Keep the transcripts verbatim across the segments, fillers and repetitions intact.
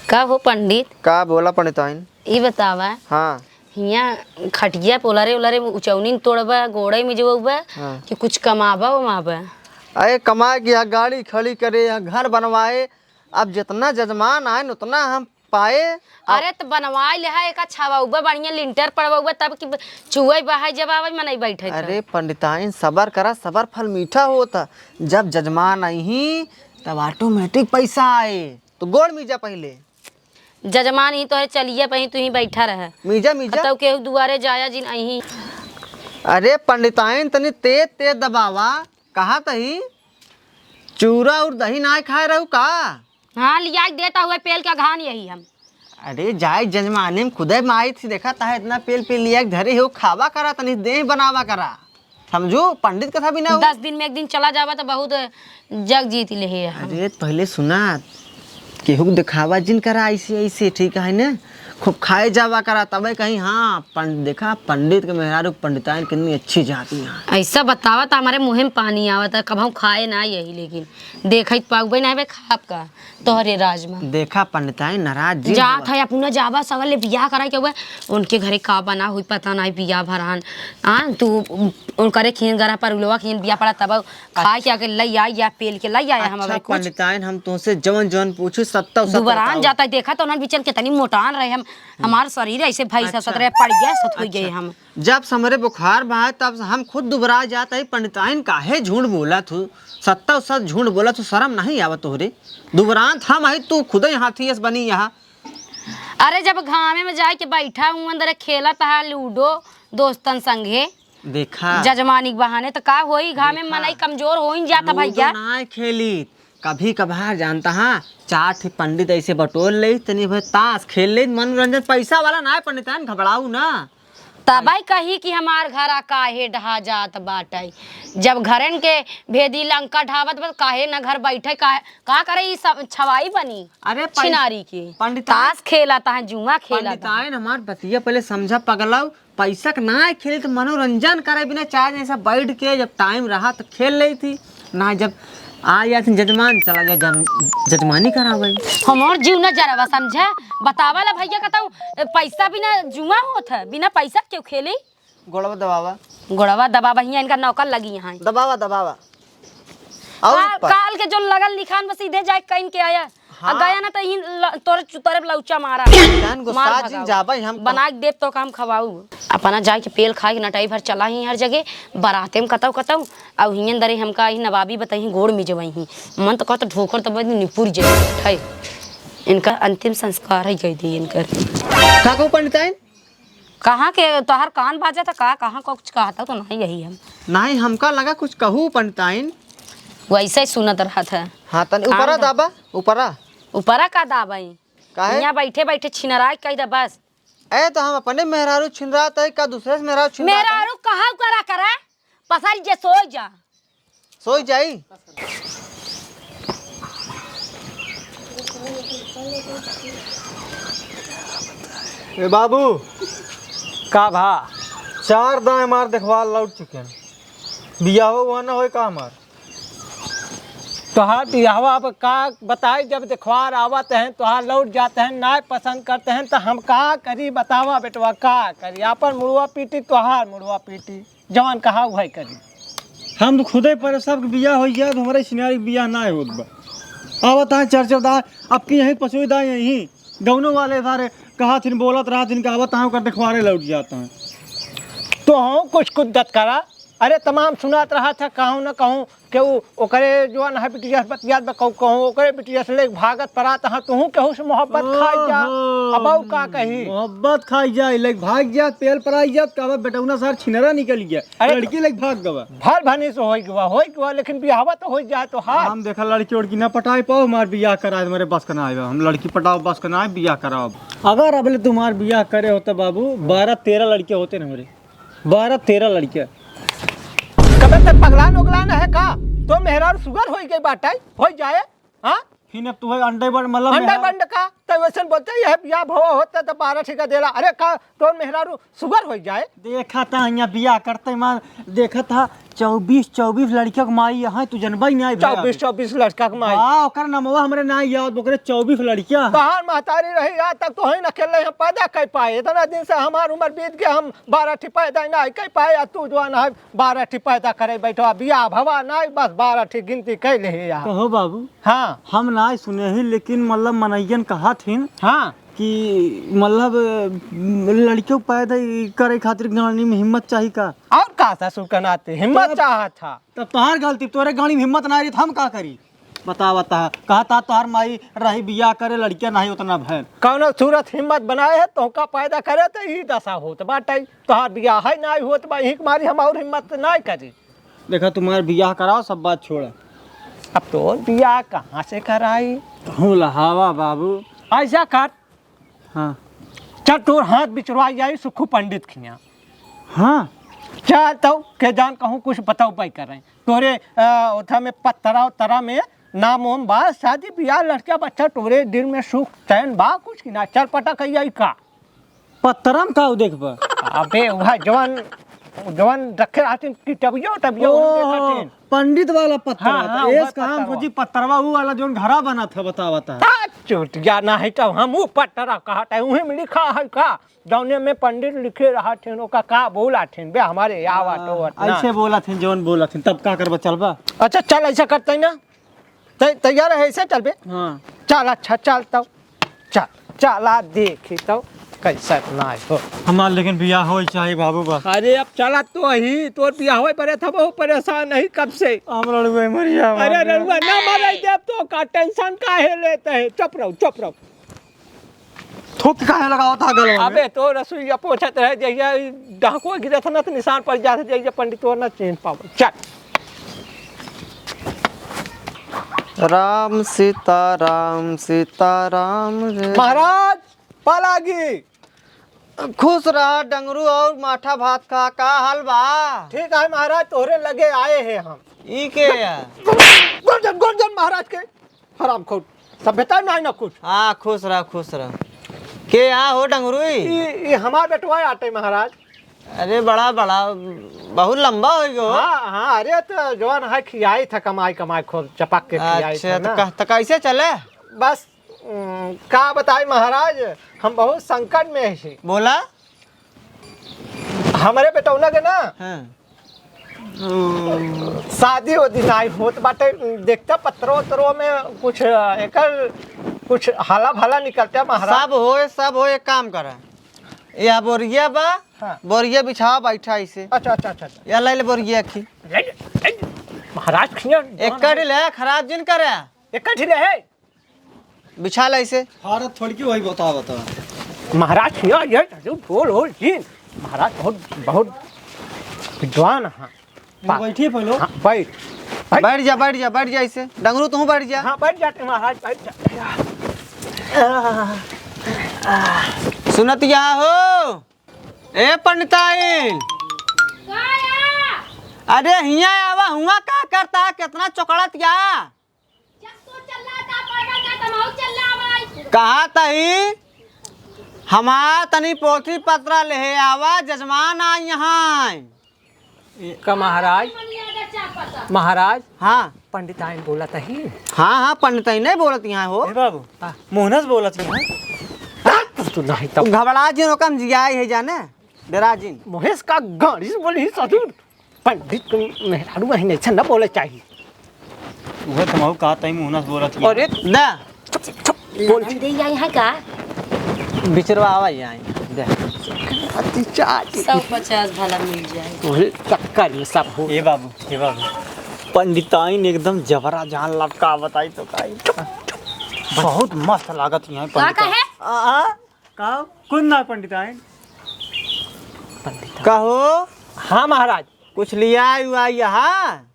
का हो पंडित? का बोला पंडिताइन? ई बतावा, हाँ। हियाँ खटिया पे ओलरे ओलरे उचौनिन तोड़बा, गोड़े में जो बा, हाँ। कि कुछ कमाबा उमाबा? अरे कमाए कि यहाँ गाड़ी खड़ी करे, यहाँ घर बनवाए, अब जितना जजमान आए न उतना हम पाए। अब अरे त बनवाए ले हा, एका छवाउबा बढ़िया लिंटर पड़वाउबा, तब कि ब-, चुए बहाए जब आवे मनई बैठे त। अरे पंडिताइन सबर करा, सबर फल मीठा होता। जब जजमान आई ही तब ऑटोमेटिक पैसा आए। तो गोड़ मीजा पहिले। जजमान ही तोहरे चलिए पही, तू ही बैठा रह। मीजा, मीजा। कतौ केहू दुआरे जाया जिन अही। अरे पंडिताइन, तनी तेज तेज दबावा। कहा तही चूरा और दही ना खाए रहू का? हाँ, लिया के देता हुआ पेल के घान यही हम। अरे जाए जजमाने में खुदे माई थी, देखा ता इतना पेल पेल लिया के धरे हो, खावा करा, तनी देह बनावा करा। समझू, पंडित कथा भी ना हो। दस दिन में एक दिन चला जावा त बहुत जग जीत ले है हम। अरे, पहिले सुना, केहू के देखावा जिन करा ऐसे, ऐसे, ठीक है ना? खूब खाए जावा करा, तबे कहीं, हाँ, पंड-, देखा, पंडित के मेहरारू पंडिताइन कितनी अच्छी जाती हैं। ऐसा बतावा त हमरे मुँहे में पानी आवत है, कबहूँ खाए ना यही, लेकिन देखत पाउबे ना बे, खाब का? तोहरे राज में। देखा पंडिताइन, नाराज जिन जात होवा। है, अपना जाबा सगल ले बियाह कराई के हुए, उनके घरे का बना हुई पता नाई, बियाह भरान। हाँ, तू उनकरे खीन गरा पर उलवा खीन बियाह पड़ा तब खाए के आके लई आई या पेल के लई आया हम अच्छा, अबे कुछ। पंडिताइन, हम तुमसे जवन जवन पूछू, सत्ता सत्ता दुबरान बताओ। जाता है, देखा तो उन्हन बिचन कितनी मोटान रहे हम, हमार शरीर ऐसे भैंस अच्छा। सत रहे, पड़ गया, सत हो गए अच्छा। हम। जब से हमरे बुखार बा, तब से हम खुद दुबरा जात है। पंडिताइन, काहे झूठ बोलत हू? सत्ता सत झूठ बोलत हू, शर्म नहीं आवत तोहरे? दुबरान त हम है, तू खुदे हाथी अस बनी यहाँ। अरे, जब घामे में जाए के बैठा हूँ, अंदर खेलत है लूडो दोस्तन संगे, देखा। जजमानी के बहाने, त का होई? घामे में देखा। मनई कमजोर हो ही जाता लूडो भैया। ना खेली, कभी कभार जानता हाँ, चार ठे पंडित ऐसे बटोर ले, तनी भर ताश खेल ले, मनोरंजन। पैसा वाला ना है पंडिताइन, घबराऊ ना। तबई कही कि हमार घरा काहे ढहा जात बाटै। जब घरन के भेदी लंका ढावत बा, काहे न घर बैठे, काहे, का करे ई सब छवाई बनी? अरे पै-, छिनारी के। पंडिताइन, ताश खेलत है, जुआ खेलत है। पंडिताइन, हमार बतिया पहिले समझा पगलाऊ, पैसा के ना खेली त मनोरंजन करे बिना चाहे जैसा बैठ के जब टाइम रहा त खेल लेई थी। ना, जब आ जात जजमान, चला जा जम-, जजमानी करावे। हमार जीव न जरवा समझे, बतावा ला भैया, कहता हूँ, पैसा बिना जुआ होत है, बिना पैसा क्यों खेली? गोड़वा दबावा। गोड़वा दबावा, हियाँ इनका नौकर लगी यहाँ। दबावा, दबावा। और काल, ऊपर। काल के जो लगल निखान बस सीधे जाए कहीं के आया। हाँ। आ गया ना तो यहीं ल-, तोरे चु-, तोरे लौचा मारा। जान गुस्सा मार जिन भगाऊ। जाबे हम तो। बना के देब तो काम खवाऊ। अपना जाए के पेल खाए के नटाई भर चला ही हर जगह, बराते में कतौ कतौ, अउ हियन दरे हमका ही नवाबी बताई गोड़ में जवाई ही। मन तो कहत ढोकर तो बनी निपुर जे है। इनका अंतिम संस्कार है कह दी इनकर। का कहू पंडिताइन? कहाँ के तोहार कान बाजा था का? कहाँ को कुछ कहता तो नहीं यही हम। नहीं, हमका लगा कुछ कहू पंडिताइन। वैसे ही सुनत रहा था। हाँ, तनी कान ऊपरा बा-, दाबा, ऊपरा। ऊपरा का दाबा ही? काहे? यहाँ बैठे बैठे छिनराई कह दे बस। ए, तो हम अपने मेहरारू छिनरात है, का दूसरे से मेहरारू छिनरात है? मेहरारू कहाँ करा करा? पसर जे सोई जा। सोई जाई। ए बाबू, का भा? चार दाएं मार देखवार लौट चुके हैं। बियाहो हुआ ना होए का हमार? तोहार बियाहवा अब का बताई, जब देखवार आवत हैं, तोहार लौट जाते हैं, नाय पसंद करते हैं, तो हम का करी बतावा बेटवा, का करी? आपन मुड़वा पीटी, तोहार मुड़वा पीटी। जवन कहा उहै करी। हम तो खुदे परे सबके बियाह होइ गया, तो हमरे सिनारी के बियाह ना होत बा। आवत है चर्चा दा, अब की यहीं पसोई दा यहीं। गौनो वाले सारे कहा थिन, बोलत रहा थिन, कि आवत है, ओकर देखवारे लौट जाता है। तो हम कुछ कुछ दत करा। अरे तमाम सुनात रहा था, कहूँ न कहूँ के उ ओकरे जवन है बिटिया से बतियात बा, कहूँ, कहूँ ओकरे बिटिया से लेके भागत परात, हाँ, तुहूँ केहू से मोहब्बत खाई जा। ओहो। अब उ का कही? मोहब्बत खाई जाए, लेके भाग जात, पेल पराई जात, कहबा बेटौना सार छिनरा निकल गया। अरे लड़की लेके भाग गवा। भल भनी से होई गवा, होई गवा, लेकिन बियाहवा तो होई जाए तो हाँ। हम देखा लड़की उड़की ना पटाई पाओ, हमार बियाह करा दे, हमारे बस का ना आएगा। हम लड़की पटाओ, बस का ना आए, बियाह कराओ। अगर अबले तुम्हार बियाह करे होता बाबू, बारह तेरह लड़के होते ना हमरे। बारह तेरह लड़के। कबे ते पगलान उगलान है का? तो मेहरारू सुगर होई गई बाटे, होई जाए, हाँ? फिर अब तू है अंडे बंड मतलब अंडे मेहरारू बंड का? तो वैसन बोलते, यह बियाह भवा होता तो बारह ठिका देला। अरे का तोर मेहरारू सुगर होई जाए? देखा था यहाँ बियाह करते मान, देखा था चउबीस, चउबीस लड़किया के माई यहाँ, तू जनबा ही नाहीं भइया। चउबीस, चउबीस लड़का के माई। हाँ, ओकर नमवा हमरे नाहीं याद, ओकरे चउबीस लड़किया। तहार महतारी रही याद तब तो ही न खेल रहे, हम पैदा कर पाए। इतना दिन से हमार उम्र बीत गया, हम बारह ठी पैदा नाहीं कर पाए, आ तू जवान है, बारह ठी पैदा करे बैठो, बियाह भवा नाहीं, बस बारह ठी गिनती कर ले यार। कहो बाबू, हाँ। हम नाहीं सुने ही, लेकिन मतलब मनइयन कहा थिन हाँ। कि मतलब लड़कियों पैदा करे खातिर गानी में हिम्मत चाही का? और का ससुर का नाते हिम्मत तब चाहत था। तब तोहार गलती, तोरे गाड़ी में हिम्मत ना रही, त हम का करी? बता, बता, कहा था तोहार माई रही बियाह करे, लड़किया नहीं उतना भैन। कौनो सूरत हिम्मत बनाए है, तोहका पैदा करे, तो यही दशा होत बाटे। तोहार बियाह है नहीं होत बा, यही के मारी हम और हिम्मत नहीं करी। देखा, तुम्हार बियाह कराओ, सब बात छोड़ा। अब तोर बियाह कहाँ से कराई? तू लहावा बाबू। ऐसा कर, हाँ। चल, तोर हाथ बिचरवा जाई सुखू पंडित खिया। हाँ। चल, तो के जान कहूँ कुछ बताओ पाई करें। तोरे, अ, ओथा में पत्तरा उत्तरा में नाम ओम बा, शादी बियाह, लड़का बच्चा, तोरे दिल में सुख चैन बा कुछ कि ना? चल पटक आई का। पत्तरा में का देखबा? अबे, वह जवन, जवन रखे रहथिन कि टबियो, टबियो, हम ओ, देखत हन। पंडित वाला पत्तरा हाँ, था। हाँ, एस वह कहाँ पत्तरवा। फौजी पत्तरवा, ऊ वाला जौन घरा बना था, बतावा था। आ, चोटिया ना है, तब हम ऊ पत्तरा कहा था, उहे में लिखा है का? जौने में पंडित लिखे रहथिन, ओका का बोला थिन बे, हमारे आवत हाँ, होत ना। ऐसे बोला थिन, जौन बोला थिन, तब का करबा, चलबा? अच्छा, चल, ऐसा करते हैं ना, तै-, तैयार है, ऐसे चल बे। हाँ। चल, अच्छा, चल तब। चल, चला देखी तब कैसा ना हो। हमार लेकिन बियाह होई चाही बाबू बा। अरे अब चला तो ही, तोर बियाह होई परे था, बहुत परेशान नहीं कब से। हम रड़ुए मरिया अरे बाबू। रड़ुआ ना मराई देब तो का टेंशन काहे लेते हैं? चुप रहो, चुप रहो। थूक काहे लगावत हा गलवा में? अबे तो रसोईया पोछत रहे, जहिया ई डहको गिरत ना तो निशान पड़ जात, जहिया पंडित तोर ना चिन्ह पावत। चल। राम सीता राम सीता राम रे। महाराज, पालागी। खुश रहा डंगरू और माठा भात खा, का हाल बा? ठीक है महाराज, तोहरे लगे आए हैं हम। ई के है? गर्दन, गर्दन महाराज के। हरामखोर, सभ्यता नहीं ना कुछ। हाँ, खुश रह, खुश रह। के यहाँ हो डंगरुई? ई, ई हमार बेटवा आटे महाराज। अरे बड़ा, बड़ा, बहुत लंबा हो गयो। हाँ, हाँ, अरे तो जवान है, खियाई था, कमाई, कमाई खूब चपक के खियाई अच्छा, था तो ना। कह, तो कैसे चले? बस, उम, का बताई महाराज, हम बहुत संकट में हैं। बोला। हमरे बेटौना के ना, हाँ। शादी ओदी नाई होत बाटे। देखता पत्रो उत्रो में कुछ, अ, एकर कुछ हाला भाला निकलता महाराज। सब होए, सब होए, एक काम करा, या बोरिया बा, हाँ। बोरिया बिछावा, बैठा ऐसे। अच्छा, अच्छा, अच्छा, अच्छा। या ले ले बोरिया अखी। ले ले, ले ले। महाराज खिया एक काट ले, खराब जिन करे। एक काट ले है। बिछा ले ऐसे। भारत थोड़ी की वही बता, बता। महाराज, ये, ये, ये बोल, बोल, जी। महाराज बहुत, बहुत विद्वान हैं। ये बैठिए पहले। हाँ, बैठ। बैठ। बैठ जा, बैठ जा, बैठ जा ऐसे। डंगरू, तू बैठ जा। हाँ, बैठ जाते महाराज, बैठ जाते। सुनत या हो? ए पंडिताइन। अरे हिया आवा, हुआ का करता है, कितना चोकड़त या? जब तू चल रहा था, पागल का तमाऊ चल रहा भाई। कहा तही, हमार तनी पोथी पत्रा लेहे आवा, जजमान आई यहाँ। का महाराज? मनिया का चार पत्ता। महाराज, हाँ। पंडिताइन बोलत ही। हाँ, हाँ, पंडिताइन नहीं बोलत यहाँ हो। ए बाबू, हाँ। मोहनस बोलत ही, हाँ? तू नहीं तब। घबरा जिन, ओकम जियाई है जाने, डरा जिन। मोहेश का गाड़ी से बोली ही ससुर। पंडित के मेहरारू बहिन ऐसा न बोले चाहिए। उहे तमाऊ का तई मुहना से बोलत ही। अरे, ना। चुप, चुप, बोल। दे आई है का? बिचरवा आवा ही आई। दे। अति चाट। सौ पचास भला मिल जाए। तोहरे चक्कर में सब हो। ए बाबू, ए बाबू। पंडिताइन एकदम जबरा जान लपका बताई तो काई। बहुत मस्त लागत ही है का पंडित। कहे? आ, आ? का? कुछ ना पंडिताइन। पंडिताइन। कहो? हाँ महाराज। कुछ लिया हुआ यहाँ?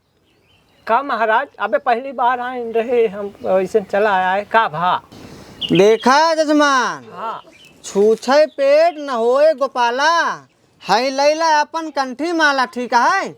का महाराज? अबे पहली बार आए रहे हम, ऐसे चला आए, का भा? देखा जजमान, हाँ। छूछे पेट न होए गोपाला, हई लैला अपन कंठी माला, ठीक है?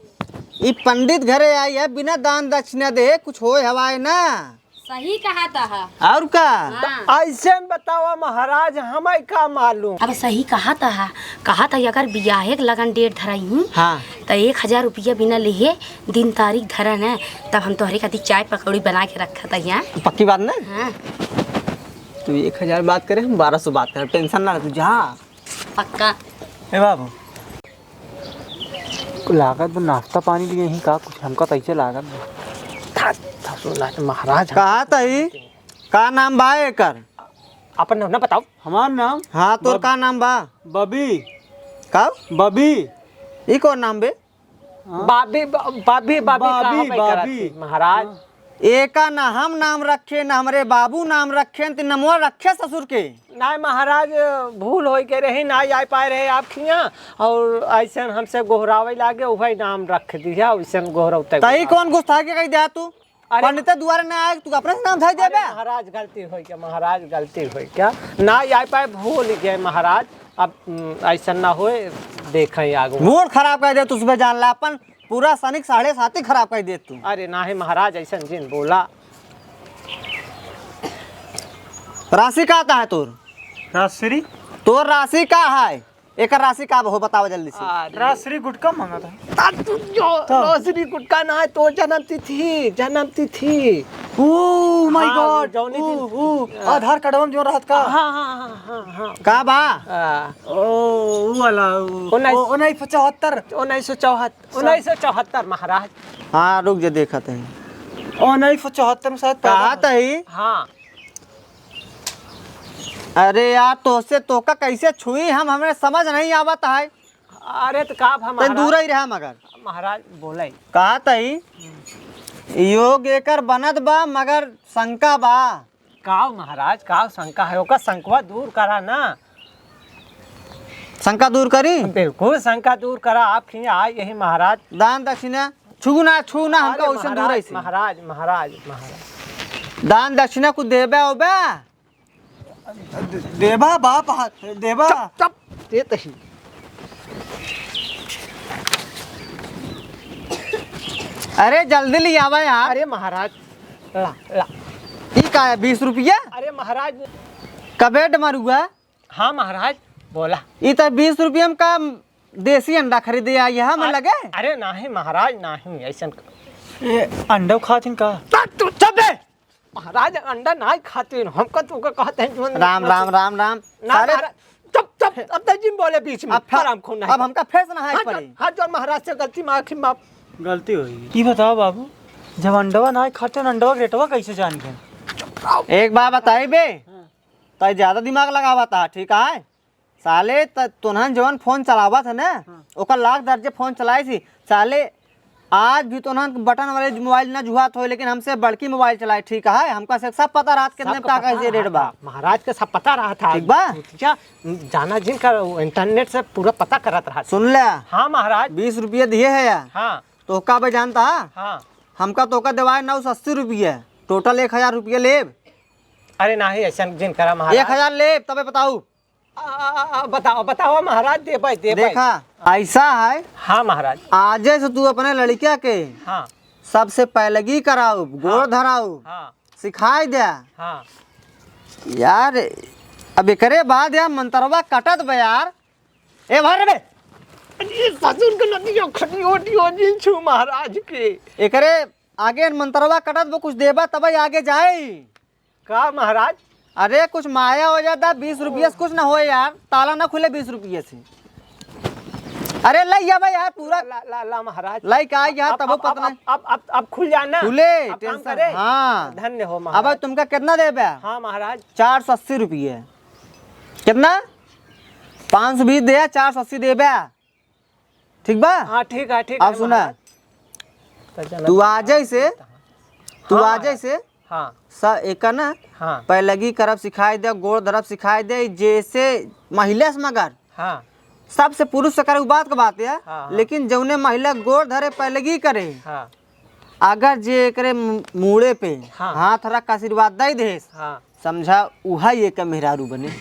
ई पंडित घरे आई है, बिना दान दक्षिणा दे कुछ होए हवाए ना। सही कहा था। और का? हाँ। ऐसे में बतावा महाराज, हमें का मालूम? अब सही कहा था, कहा था अगर बियाहे के लगन डेट धरई ही, हाँ। त एक हजार रुपया बिना लिहे दिन तारीख धरन है, तब हम तोहरे खातिर चाय पकौड़ी बना के रखत है यहाँ। पक्की बात ना? हाँ। तू एक हजार बात करे, हम बारह सौ बात करे, टेंशन ना ले, तू जा। पक्का। ए बाबू, लागत बा नाश्ता पानी लिए ही का कुछ, हमका तैसे लागत बा। था, था, सुन ला, महाराज, कहा तही? का नाम बा एकर? अपन नाम ना बताओ। हमार नाम? हाँ, तोर बब-, का नाम बा? बबी। का? बबी। ई कौन नाम बे? हाँ? बाबी, ब-, बाबी, बाबी, बाबी, कहाँ पे बाबी। करत थी, महाराज? हाँ। एका ना हम नाम रखे, ना हमरे बाबू नाम रखे, त नमवा रखे ससुर के। नाहीं महाराज, भूल होई के रही, ना आ पाए रहे आप खियाँ, और ऐसन हमसे गोहरावे लागे, उहइ नाम रख दिया, वैसन गोहरौते तई गोहरावे। कौन गुस्ताखी कही दिया तू? अरे पंडित दुआरे ना आए, तू अपने से नाम धर अरे देबे? महाराज, गलती होई क्या महाराज, गलती होई क्या? ना आ पाए, भूल गए महाराज। अब, उम, ऐसा ना होए, देखें आगे। मूड खराब कर दे तू सुबह जान ला, अपन पूरा सनिक साढ़े साती खराब कर दे तू। अरे नाहीं महाराज, ऐसा जिन बोला। राशि का आता है तोर? राशि? तोर राशि का है? एकर राशि का हो, बतावा जल्दी से। अरे। राजश्री गुटखा मांगा था। आ, तू जो तो। राजश्री गुटखा ना है, तो जन्म तिथि, जन्म तिथि। Oh my हाँ, God। जौनी दिन ओ, ओ, हाँ। आधार कार्डवा में जो रहत का। हाँ, हाँ, हाँ, हाँ, हाँ। का बा? आ। ओ, उ वाला, उ, उन्नीस ओ, उन्नीस सौ चौहत्तर। उन्नीस सौ चौहत्तर, उन्नीस सौ चौहत्तर महाराज। हाँ, रुक जा, देखत है। उन्नीस सौ चौहत्तर में शायद पैदा कहा हुआ। तही? हाँ। अरे यार, तोसे तोका कैसे छुई हम, हमरे समझ नहीं आवत है। अरे तो का अब हम तनी महाराज, दूर ही रहा मगर। महाराज बोले। कहा तही, योग एकर बनत बा मगर शंका बा। का महाराज, का शंका है? ओकर शंकवा दूर करा ना। शंका दूर करी? बिल्कुल शंका दूर करा। आप खिया आए यही महाराज। दान दक्षिणा छू ना, छू ना, हमका अरे वैसे दूर महाराज, ऐसे। महाराज, महाराज, महाराज। दान दक्षिणा कुछ देबे ओबे? देबा बाप, देबा। चुप, चुप, देत ही। अरे जल्दी ले आवा यार। अरे महाराज, ला, ला। ई का है, बीस रुपया? अरे महाराज। कबे डमरुआ? हाँ महाराज, बोला। ई तो बीस रुपया में का देसी अंडा खरीदे आई है, मन अ-, लगे? अरे नाहीं महाराज, नाहीं, ऐसन क- ये अंडा खातिन का? ता तू चुप बे! महाराज, अंडा नाहीं खातिन, हमका तू का कहते हैं, जो राम, राम, राम, राम। ना, सारे महाराज, चुप, चुप, अब तक जिन बोले बीच में, अब फे-, हराम खून नहीं। अब हमका फेस ना है हाँ, पड़ी। हाथ जोड़ महाराज से गलती माफी माफ। गलती होई। ई बताओ बाबू, जब अंडवा नाहीं खातिन, अंडवा के रेटवा कैसे जान गए? एक बात बताई बे, हाँ। तै ज्यादा दिमाग लगावा था, ठीक है? साले, त-, तोन्हन जवन फोन चलावत है ना, हाँ। ओकर लाख दर्जे फोन चलाइस ही। साले, आज भी तोन्हन बटन वाले मोबाइल ना जुहात होए, लेकिन हमसे बड़की मोबाइल चलाए, ठीक है? हमका से सब पता रहत कितने सब का का पता कैसे रेट बा। रहत है, महाराज के सब पता रहत है। ठीक बा? भूतिया, जाना जिन का इंटरनेट से पूरा पता करत रहत। सुन ले। हाँ महाराज। बीस रुपया दिए है यार। हाँ। तो का बे जानता है? हाँ। हमका तोका देवाए नौ सौ अस्सी रुपया, टोटल एक हजार रुपया लेब। अरे नाहीं, ऐसा जिन करा महाराज। एक हजार लेब, तबे बताऊ। आ, आ, आ, आ, बताओ, बताओ महाराज, देबै, देबै। देखा, ऐसा है। हाँ महाराज। आजे से तू अपने लड़किया के हाँ। सबसे पैलगी कराउब, गोड़ हाँ। धराउब, हाँ। सिखाई द्या। हाँ। यार, अब एकरे बाद यार मंतरवा कटत बा यार। ए भर बे। अरे ससुर के नदिया खटियो दियो जिन छू महाराज के। एकरे आगे मंतरवा कटत बा, कुछ देबा तबै आगे जाए। का महाराज? अरे कुछ माया हो जाता, बीस रुपये से कुछ ना होए यार, ताला ना खुले बीस रुपये से। अरे लइ आवा यार पूरा। ला, ला, ला महाराज। लइ का यार, अब, तबो अब, पता अब, नहीं। अब, अब, अब खुल जाना। खुले, अब काम टेंशन, करे। हाँ। धन्य हो महाराज। अब तुमका कितना देबे? हाँ महाराज। चार सौ अस्सी रुपये। कितना? पाँच सौ बीस दे, चार सौ अस्सी देबे। ठीक बा? हाँ, ठीक है, ठीक अब है, सुना, महाराज। तो जनक तू आ महाराज जाइसे, तू हाँ, आ महाराज। जाइसे, हाँ। स-, एका ना, हाँ। पैलगी करब सिखाई दे, गोड़ धरब सिखाई दे, जैसे महिला से मगर, हाँ। सबसे पुरुष से करे उ बात के बात है, हाँ, हाँ। लेकिन जौने महिला गोड़ धरे पैलगी करे, हाँ। अगर जे एकरे मु-, मूड़े पे हाँ। हाथ रख के आशीर्वाद दे देस, हाँ। समझा उहा ये के मेहरारू बने।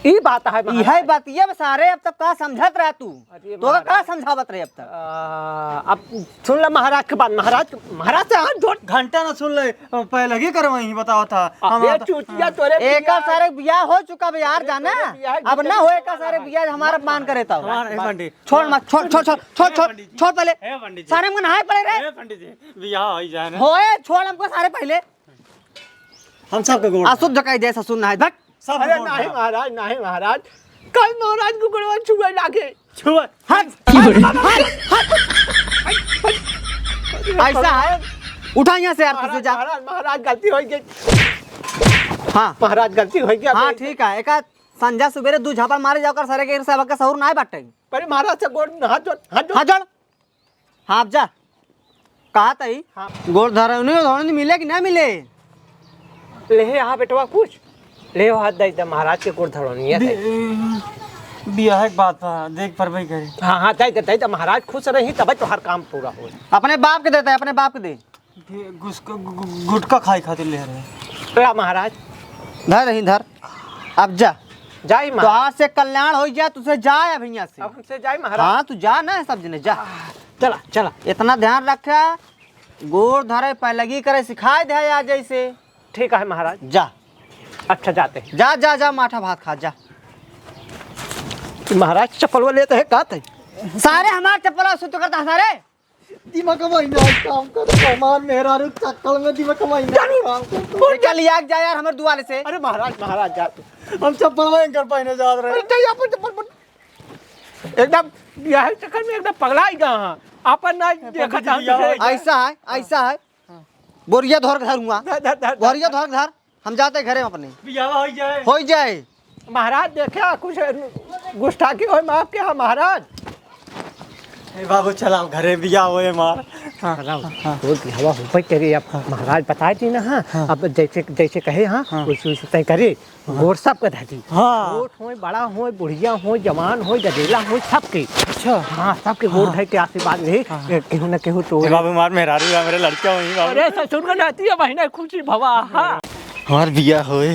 ई बात है महाराज। इहै बतिया बा सारे, अब तक का समझत रहा तू? अरे तो का महाराज। समझावत रहे अब तक? आ, अब सुन ले महाराज के बात, महाराज, महाराज से हाथ जोड़। घंटा ना सुन ले, पहले ही करवाई बतावा था। अबे हम चूतिया तोरे एकर बियाह सारे बियाह हो चुका बे यार, अरे जाना। तोरे बियाह अब ना हो एकर सारे बियाह, हमार अपमान करे तब। हमार, ए पंडित। छोड़ मत, छोड़, छोड़, छोड़, छोड़, ए छोड़, पंडित जी। छोड़ पहले। ए पंडित जी। सारे हमको नहाए पड़े रे। ए पंडित जी, बियाह हो ही जाए ना। होए, छोड़ हमको सारे पहले। हम सबके गोड़ अशुद्ध कह दे, ससुर नहाए, भट। सब अरे गोड़ नहीं धरा। महाराज, नहीं महाराज, कल महाराज को गोड़वा छुए लागे। छुए। हट, हट, हट, हट। ऐसा है, उठा यहाँ से यार, तू महाराज, जा। महाराज, महाराज, गलती हो गई। हाँ। महाराज, गलती हो गई। हाँ, ठीक है, एका संझा सुबेरे दू झापड़ मारे जाओ कर, सारे के सबक के सहूर ना बाटे। अरे महाराज से गोड़, हाथ जोड़, हाथ जोड़। हाथ जोड़। हाँ, अब जा। कहा तई? हाँ। गोड़ धरौनी, धरौनी मिले कि ना मिले? ले, हाँ बेटवा, कुछ ले, हाथ दे दे, महाराज के गोड़ धरौनी है। बि-, बियाह के बात बा, देख परबे करी। हाँ, हाँ, दे दे, दे दे, महाराज खुश रही, तब तोहार काम पूरा हो। अपने बाप के देता है, अपने बाप के दे। बि-, गुस-, गु-, गु-, गुटखा खाए खातिर ले रहे। ला महाराज। धर रही, धर। अब जा। जाई तो महाराज। आज से कल्याण हो जाए, तुझसे जाए अब यहाँ से। अब हमसे जाई महाराज। हाँ, तू जा ना, सब जने जा। चला, चला। इतना ध्यान रखा, गोड़ धरे, पैलगी करे, सिखाए दे आज जैसे। ठीक है महाराज। जा। अच्छा, जाते हैं। जा, जा, जा, माठा भात खा, जा। महाराज, चप्पलवा लेते हैं, का थे? सारे हमार चप्पलवा सुत करता है, सारे। दिमाग में ही ना काम कर, हमार मेहरारू चक्कर में दिमाग में ही ना काम कर। ये चल, यार, जा यार, हमारे दुआरे से। अरे महाराज, महाराज, जा तू। हम चप्पलवा एंकर पहने जा रहे हैं। अरे, जा, अपन चप्पल पर। एकदम बियाह चक्कर में एकदम पगला ही गया हाँ। आपन ना देखा पंडित जी, था बियाह हो गया। ऐसा है, ऐसा है। हाँ। बोरिया धर के धर हुआ। धर, धर, धर, धर। बोरिया धर के धर। हम जाते घरे में अपने। बियाह हो जाए। हो जाए। महाराज देखे कुछ गुस्ताखी होए माफ के हाँ महाराज। ए बाबू चला घरे बियाह होए मार। हाँ, चला, हाँ। तो बियाह हो पे करे अब हाँ। महाराज बताए दी ना हाँ। हाँ। अब जैसे, जैसे कहे हाँ, हाँ। वैसे, वैसे तय करे। हाँ। गोड़ सबके धरी। हाँ। छोट होए, बड़ा होए, बुढ़िया होए, जवान होए, गदेला होए, सबके। अच्छा। हाँ, सबके गोड़ हाँ। धर के आशीर्वाद ले। हाँ। ए, केहू न केहू तो ए बाबू, हमार मेहरारू है, मेरे लड़का होई बाबू। अरे ससुर का नाती है, बहिना खुशी भवा। हाँ। हमार बियाह होए।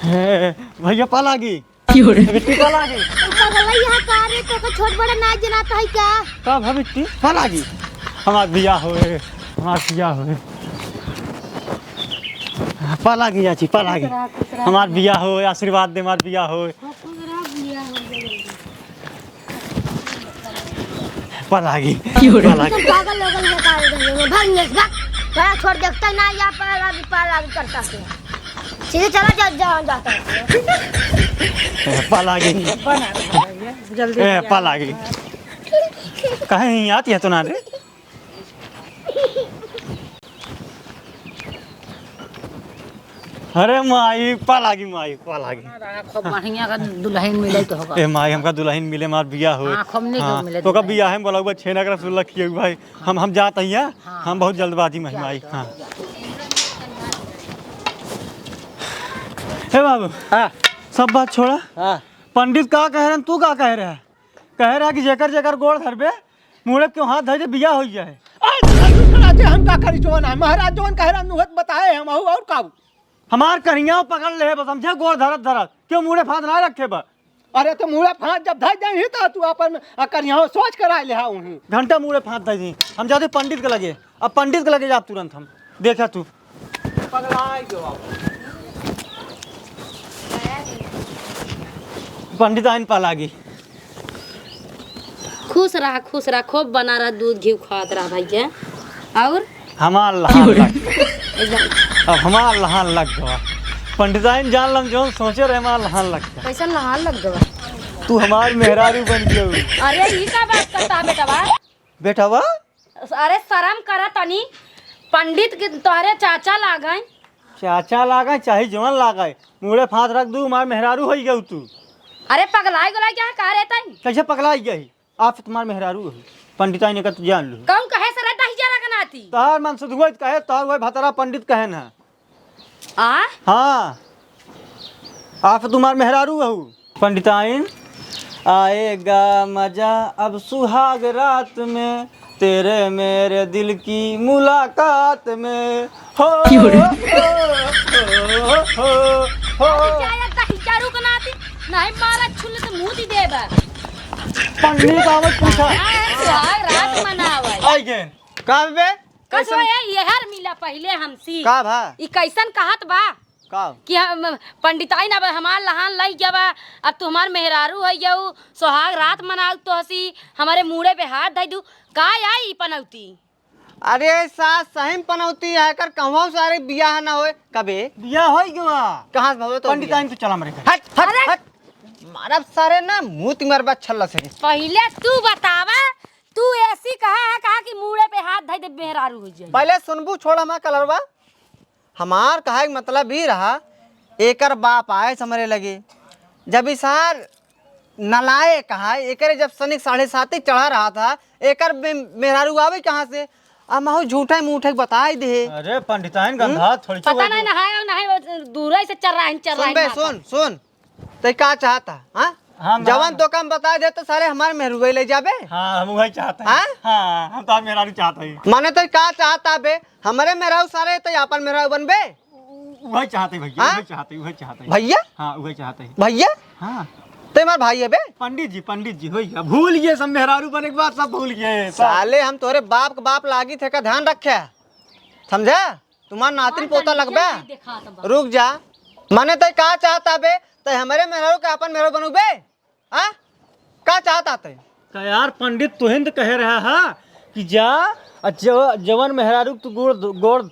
ए, भैया पा लागी। की हो रे? बिट्टी पा लागी। पगला यहाँ का रे, तो को छोट बड़ा ना जनात है का? का भा बिट्टी? पा लागी। हमार बियाह होए, हमार बियाह होए। पा लागी चाची, पा लागी। खुश रहा, खुश रहा। हमार बियाह होए, आशीर्वाद दे, हमार बियाह होए। हाँ, खुश रहा, बियाह हो जाए। पा लागी। की हो रे? पा लागी। तुम पागल हो गए हो का रे? भाग यहाँ से, भाग। बड़ा छोड़ देखता ही ना, यहाँ पा लागी, पा लागी करता से। सीधे चला जा, जा, जाता है। ए, पा लागी। जल्दी ए, पा लागी। काहे नहीं आती है तो ना रे? अरे माई, पा लागी माई, पा लागी। खूब बढ़िया का दुल्हन मिले तो होगा। ए माई, हमका दुल्हन मिले, हमार बियाह होए। हाँ, खूब नीक हाँ, मिले तो का दुल्हन। बियाह में बोलाऊ बा, छेना का रसगुल्ला खियाऊ भाई। हम, हम जात हइया, हाँ। हम बहुत जल्दबाजी में हई माई। हाँ। हे बाबू, हाँ। सब बात छोड़ा। हाँ। पंडित का कह रहे हैं, तू का कह रहे है? कह रहा कि जेकर जेकर गोड़ धरबे, मुड़े क्यों हाथ धर दे, बियाह हो जाए। अरे, अरे, हम का करी, जवन है, महाराज जवन कह रहा, नुहत बताए हम, और, और का? हमार करिया पकड़ ले बस, समझे, गोड़ धरत धरत, क्यों मुड़े फांद ना रखे बा? अरे, तो मुड़े फांद जब धर जाई, तो तू अपन, आ, करिया सोच कराए ले, हाँ, उन्हीं। घंटा मुड़े फांद धर दी, हम जाते पंडित के लगे, अब पंडित के लगे जाब तुरंत हम, देखा तू। पगलाए गयो अब। पंडित आइन पा लागी। खुश रहा, खुश रहा, खूब बना रहा, दूध घी खात रहा भैया। और हमार लहान लग एकदम। अब हमार लहान लग गवा। पंडिताइन जान लम जौन सोचे रहे, हमार लहान लग गवा। कैसन लहान लग गवा? तू हमार मेहरारू बन गयो। अरे, ई का बात करता बेटवा? बेटवा? अरे शरम करा तनी, पंडित के तोहरे चाचा लागै। चाचा लागै चाहे जवन लागै, मुड़े फांद रख दू, हमार मेहरारू होई गऊ तू। अरे पगलाई गोलाई क्या कह रहे तनी? कैसे पगलाई गई? आप तुम्हार मेहरारू हो, पंडिताइन एकर तू जान लो। कौन कहे से रहता ही जरा के नाती? तोहार मन सुध हुआ कहे, तोहार हुआ भतरा पंडित कहे ना। आ? हाँ, आप तुम्हार मेहरारू हो। पंडिताइन, आएगा मजा अब सुहाग रात में, तेरे मेरे दिल की मुलाकात में। हो, क्यों रे? हो, हो, हो, हो, हो। अरे जाया दही चारू नहीं मारा छुल तो मुँह दी देबा। पंडित आवत पूछा। हाँ, सुहाग रात मनावै। आई गेन। का बे? कस कैसन? ये, ये हर मिला पहिले हमसी। का भा? ई कैसन कहत बा? का? कि हम, पंडिताइन अब हमार लहान लई गवा, अब तू हमार मेहरारू होइ गऊ, सुहाग रात मनाऊ तो हसी, हमरे मूड़े पे हाथ धई दू, का आई ई पनौती? अरे सास, सही में पनौती है, एकर कहवाँ सारे बियाह ना होए। कबे? बियाह होई गवा। कहाँ से भवे तो पंडिताइन बियाह? तो चला हमरे घर। हट, हट, अरे! हट। मारब सारे ना, मुँह तिमर बा छल्ला से। पहिले तू बतावा, तू ऐसी कहा है, कहा कि मूड़े पे हाथ धई दे, मेहरारू होइ जाई। पहिले सुनबू, छोड़ हमार कलरवा। हमार कहे के मतलब ई रहा, एकर बाप आए से हमरे लगे। जब ई सार नलायक है, एकरे जब सनिक साढ़े साती चढ़ा रहा था, एकर बे-, मेहरारू आवे कहाँ से? आ महू झूठे मूठे बताई दे। अरे पंडिताइन हम्म? गंधा थोड़ी पता नहीं, नहाए और नहाए, दूर से चर्राहिन, चर्राहिन सुन बे, मारता। सुन, सुन। तै का चाहता, हाँ? हम, जवन हम। तो काम बता दे तो सारे हमारे मेहरुए ले जाबे। हाँ, हम वही चाहते हैं। हाँ? हाँ, हम तो मेहरारू चाहते हैं। माने तै का चाहता बे? हमरे मेहरारू सारे तो आपन मेहरारू बनबे? उ-, वही चाहते हैं भैया, हाँ? वही चाहते हैं, वही चाहते हैं। भैया? हाँ, वही चाहते हैं। भैया? हाँ। तै हमार भाई है बे? पंडित जी, पंडित जी, हो गया। भूल गए सब मेहरारू बने के बाद सब भूल गए, सब। साले हम तोरे बाप के बाप लागी थे का ध्यान रखे। समझा? तुम्हार नातिन हाँ, पोता तनी लगबे? जल्दी देखा तो बा। रुक जा। माने तै का चाहता बे? तै हमरे मेहरारू के आपन मेहरारू बनउबे? हाँ? का चाहता तै? का यार पंडित, तुहिन त कहे रहा हा कि जा, आ जव-, जवन मेहरारू के तू गोड़, गोड़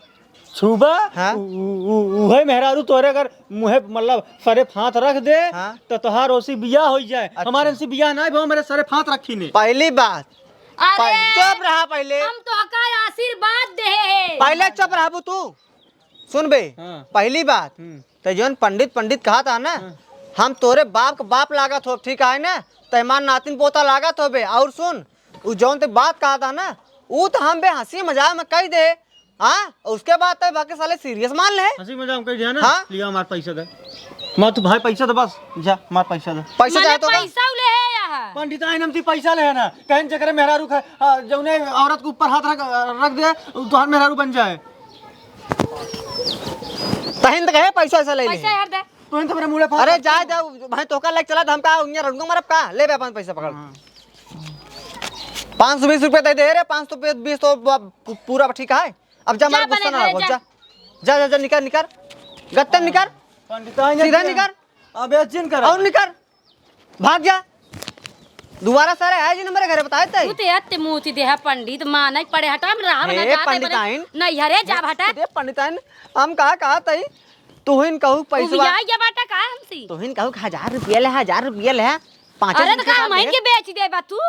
छूबा, हाँ? उ-, उ-, उ-, उहे मेहरारू तोरे अगर मुँहे, मतलब, सरे फाँत रख दे, हाँ? त तोहार ओसी बियाह होइ जाए। अच्छा। हमारे ओसी बियाह नाहीं भा, हमरे सरे फाँत रखी ने। पहली बात, अरे, पह-, चुप रहा पहिले। हम तोहका आशीर्वाद देहे हैं। पहिले चुप रहबू तू। सुन बे, हाँ। पहली बात, हम्म। तो जौन पंडित, पंडित कहा था ना, हाँ। हम तोरे बाप के बाप लागत हो, ठीक है ना? तो हमार नातिन पोता लागत हो बे। और सुन, उ जौन ते बात कहा था ना, उ तो हम बे हँसी मजाक में कह दे, हाँ? उसके बाद तो बाकी साले serious मान ले। हँसी मजाक में कह दिया ना, हाँ? लिया हमार पैसा दे। मैं तू भाई पैसा दे बस, जा हमार पैसा दे। पैसा मने दे तो का? पैसा ले है यहाँ। पंडिताइन हमसे पैसा ले है ना, कहीं जकरे मेहरारू खा, आ, जौने औरत के ऊपर हाथ रख, रख दे, उ तोहार मेहरारू बन जाए। तहिन त कहे पैसा वैसा ले ले। पैसा यार दे। तोहिन त मेरे मुँह पे अरे जा, जा, भाई तोहका लेके चला, त हम का उंगिया रंगो मारब का? ले बे अपन पैसा पकड़। हाँ। पाँच सौ बीस रुपया दे दे रे, पाँच सौ बीस तो ब-, पू-, पूरा ठीक है। अब जा, जा हमारे गुस्सा बने ना घरे लगो, जा। जा। जा, जा, जा, निकर, निकर। गत्तन निकर। पंडिताइन सीधा निकर। अबे जिन कर। और निकर। भाग जा। दोबारा सारे आए जी ना मेरे घरे, बताए तई। तू ते अत्ते मुँह ती देहा पंडित, माने पड़े हटा, हम रहा ना ए, जाते बने। पंडिताइन। नैहरे जा हटा। ए, पंडिताइन, हम कहा, कहा तई? तुहिन कहू पैसवा। उबियाई गया बाटा का हमसी? तुहिन कहू कि हजार रुपया ले, हजार रुपया ले, पाँच अरे तो का हम के बेच दे बा तू?